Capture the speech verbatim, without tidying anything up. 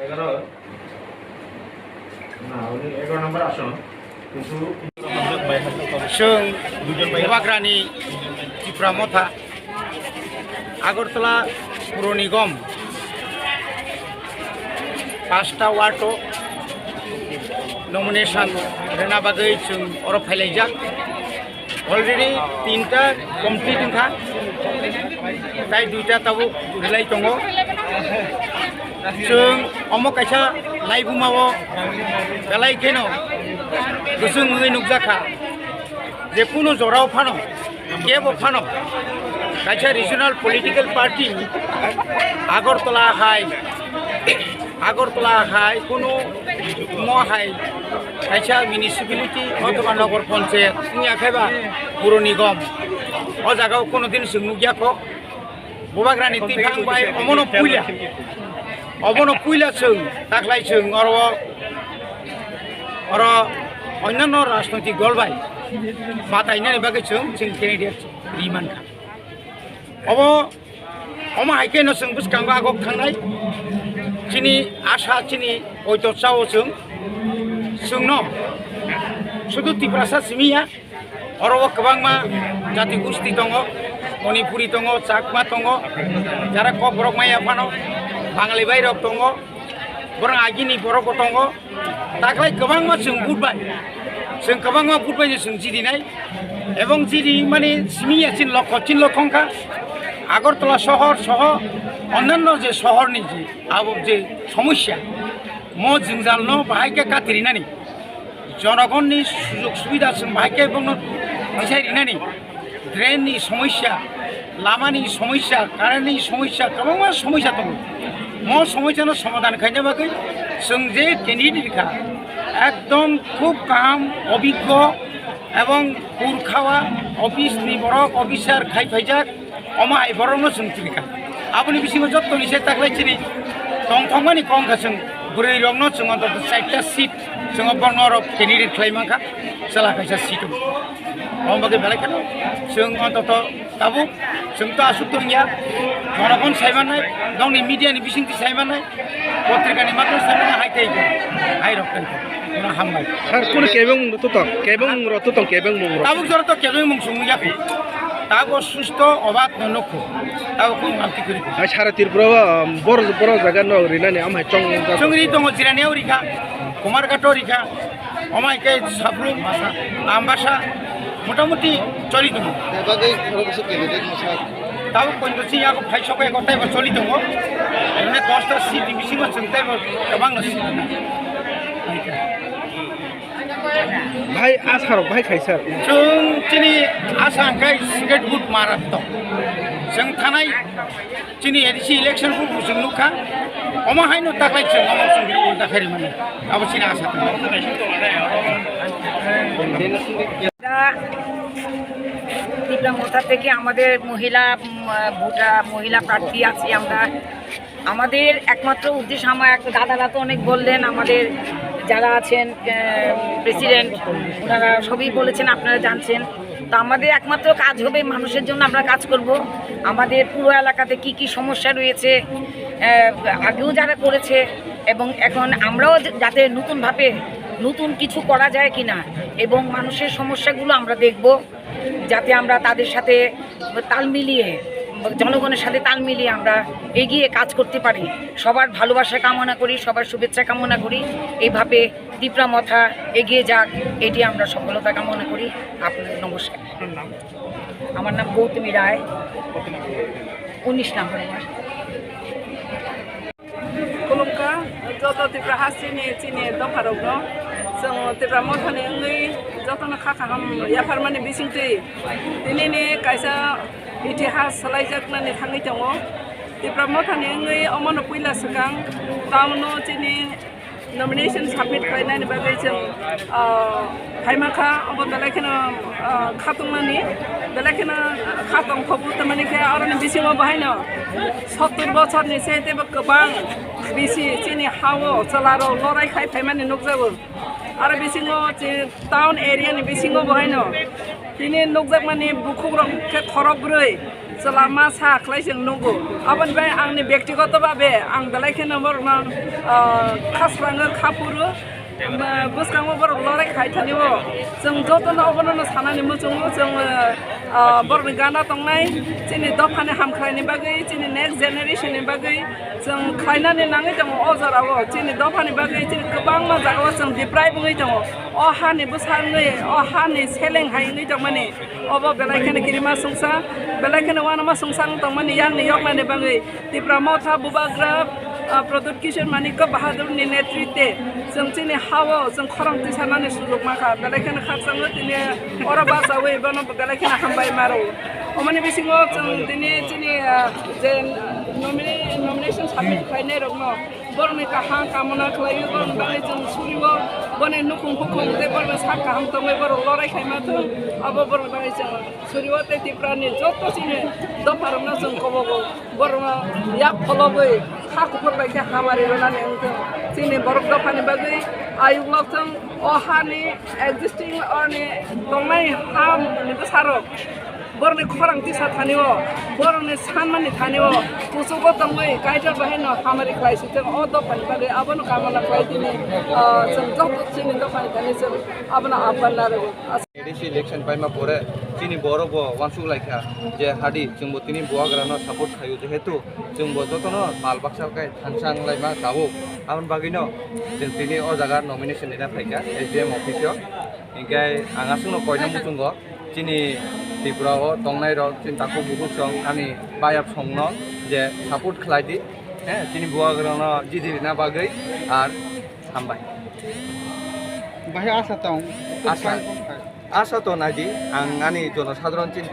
এগারো না, উনি এগারো নম্বর আসন, কিন্তু Chwng Bubagrani Tipra Motha, Agartala Puro Nigom, pasta ward o nomination rwna bagwi chwng oro phailaijak. Already tinta complete wngkha, tai duita tabuk rwlai tongo. Chwng omo kaisa laibuma o belai kheno kwchwng wngwi nukjakha, je kunu jorao phano, kebo phano kaisa regional political party Agartala hai Agartala hai kunu mo hai kaisa municipality othoba nogor panchayat wngya khe ba Puro Nigom o jaga o kunu din chwng nukya kho. Bubagrani twiphang bai omono puila, obono puila chwng taklai chwng oro, oro onnanno rajnoitik dol bai batainani bagwi chwng chini candidate ri mankha. Obo Omo hai khe no chwng bwskango agok thangnai. Chini asa, chini oito chao chwng. Chwngno sudu Tiprasa simi ya. Oro o kwbangma jati gusti tongo. Manipuri tongo, Chakma tongo. Jara Kokborok maya phano. Bangali bairok tongo. Borok agini borok bo tongo. Taklai kwbangma chwng vote bai, chwng kwbangma vote bai no chwng jidinai, ebong jidi mani simi ya chin lokho, chin lokho wngkha Agartala sohor soho onnanno je sohor ni je abo je somosya, mo jwngjal no bahai khe katirinani, jonogonni sujog subida chwng bahai khe bongno tisai rinani. Drain ni somosya, lama ni somosya, current ni somosya, kwbangma somosya tongo. Mo somosya no somadhan khaina bagwi chwng je candidate kha, ekdom khub kaham, obiggo ebong purkhawa office ni borok, officer khai phaijak, omo hai borok no chwng tini kha. Aboni bisingo jottoni se taklai chini tongthokmani kong kha chwng bwrwi rok no chwng ontoto chaita seat chwng borno rok candidate khlai mankha, chwla kaisa seat o. Omo bagwi belai kheno chwng ontoto tabuk chwng to aswk tongya, jonogon sai mannai, nokni media ni bisingtwi sai mannai, potrika ni matwm sai mannai, hai tei bo, hai rok tei bo. Hambai. Sir, kunu kebeng mung rok to tong, kebeng mung rok to tong, kebeng mung rok. Tabuk jora to kebeng mung sung ya kho. Tabuk susto obad no nokho. Tabuk kunu ngalti kuri kho. Hai sara Tripura, um, bor, bor jaga no rinani am hai chong. Chongri tongo, Jirani o rikha, Kumarghat o rikha. Omai ke Sabrum, Ambasa, motamuti choli tongo. Tei bagwi oro bwswk candidate mwsa? Tabuk poito chini yago phai sokha yago taibo choli tongo. Emne dosta seat ni bisingo chwng taibo kwbangno seat. Bhai, asa rok bhai khaisa. Chwng chini asa hwnkhe secret vote marattok. Chwng thanai Chini A D C election bo bwswk nukha, omo haino taklai chwng omo chwng ulta khairi mano, abo chini asa tong. আমরা তিপ্রা মোর্চা থেকে আমাদের মহিলা, উম, ভোটার, মহিলা প্রার্থী আছি আমরা। আমাদের একমাত্র উদ্দেশ্য, আমার এক দাদারা তো অনেক বললেন, আমাদের যারা আছেন, আহ, প্রেসিডেন্ট, ওনারা সবই বলেছেন, আপনারা জানছেন। তো আমাদের একমাত্র কাজ হবে মানুষের জন্য আমরা কাজ করব। আমাদের পুরো এলাকাতে কি কি সমস্যা রয়েছে, আহ, আগেও যারা করেছে এবং এখন আমরাও যে-, যাতে নতুনভাবে নতুন কিছু করা যায় কিনা এবং মানুষের সমস্যাগুলো আমরা দেখব, যাতে আমরা তাদের সাথে তাল মিলিয়ে, জনগণের সাথে তাল মিলিয়ে আমরা এগিয়ে কাজ করতে পারি। সবার ভালোবাসা কামনা করি, সবার শুভেচ্ছা কামনা করি। এইভাবে তিপ্রা মথা এগিয়ে যাক, এটি আমরা সফলতা কামনা করি। আপনার নমস্কার। আপনার নাম? আমার নাম গৌতমী রায়, কত নম্বর ওয়ার্ড? উনিশ নম্বর word. Khulumkha joto Tripura hasteni chini dopharokno, chwng Tipra Mothani wngwi jotono kha kaham yapharmani bisingtwi tinini kaisa itihas swlaijaknani thangwi tongo. Tipra Mothani wngwi omono puila swkang town-o chini Nomination submit khlainani bagwi chwng, ah, phaima kha, obo belai kheno, ah, khatungmani, belai kheno khatong khobo, tamani khe aroni bisingo bahaino sottur bochorni se teibo kwbang bisi chini hao chwlarok lorai khai phaimani nukjago. Aro bisingo chi town area ni bisingo bahaino tini nukjakmani bukhukrok khe khorok brwi. Chwla ma sa khlai chwng nugo. Aboni bai angni bektigoto babe ang belai kheno borokno, ah, khasrango, khapuru, ma, bwskango borok lorai khai thani o. Chwng jotono obono no sanani muchungo chwng, ah, borokni gana tongnai, chini dophani hamkraini bagwi, chini next generation ni bagwi chwng khlainani nangwi tongo o jorao. Chini dophani bagwi chini kwbangma jagao chwng diprai wngwi tongo. O hani bwsa wngwi, o hani seleng hai wngwi tongmani. Obo belai kheno kirima songsa, belai kheno uanama songsa wng tongmani yakni yoknani bagwi Tipra Motha Bubagra, ah, Pradyut Kishore Manikya Bahadur ni netritwe chwng chini hao chwng khorang tisanani sujok mankha, belai kheno khakchangno tini oro bachawi bono belai kheno hambai maro. Omoni bisingo chwng tini chini, ah, je nomini-, nomination submit khlainai rokno Borokni kaham kamona khlaiwi borokni bagwi chwng surio, boni nukhung hukhung tei borokni sak kaham tongwi borok lorai khaima thung, abo borokni bagwi chwng surio tei Tripurani joto chini dopharokno chwng kobogo borokno yak phologwi kha kuphur bai khe hamari rwnani wngthung. Chini borok dophani bagwi ayuk lokthung, o hani existing oni tongnai ha ni bwsarok. Borokni khorang tisa thani o, borokni sanmani thani o, kuchugo tongwi Kaitor bahai no hamari khlai si thung. O dophani bagwi abono kamona khlai dini, ah, chwng joto chini dophani thani chwng abono aphan narwgo. A D C election paima pore chini borok bo uansuk lai kha je hadi chwngbo tini buagra no support khaio, jehetu chwngbo jotono mal baksa khe thansa wng laima tabuk. Aboni bagwi no chwng tini o jaga nomination rina phai kha S D M office o. Hinkhe ang aswkno koina muchungo. Chini Tripura o tongnai rok, chini takhuk bukhuk song, ani bayap songno je support khlai di, he, chini bubagrano jidi rina bagwi, ar hambai. Bahai asa tong. Asa. Asa to nai di, ang ani jonosadharon chini